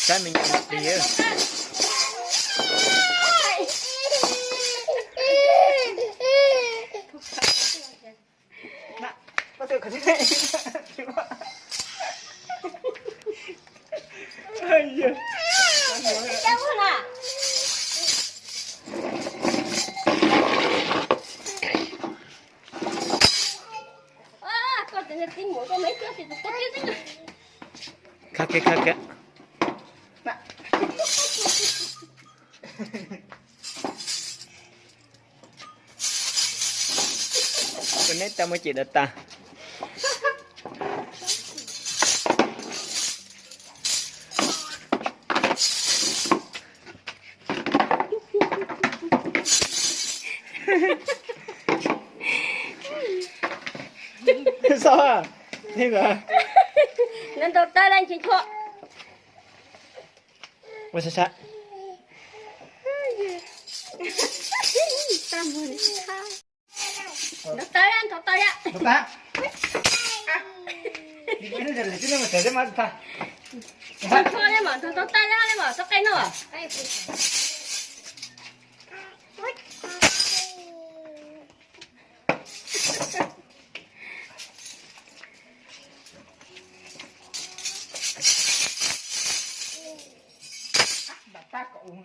Sab me nyuam tis. Khab kiag, khab kiag. Koj neb tau muaj cem dov tag. Xav, neb ntag. Nws ntaus tawv lawm, tsis ntshuam. Ua sab sab. Ntaus tawv, ntaus tawv yom. Ntaus tawv. Ntaus tawv, ntaus tawv, ntaus tawv no. Ntaus tawv kom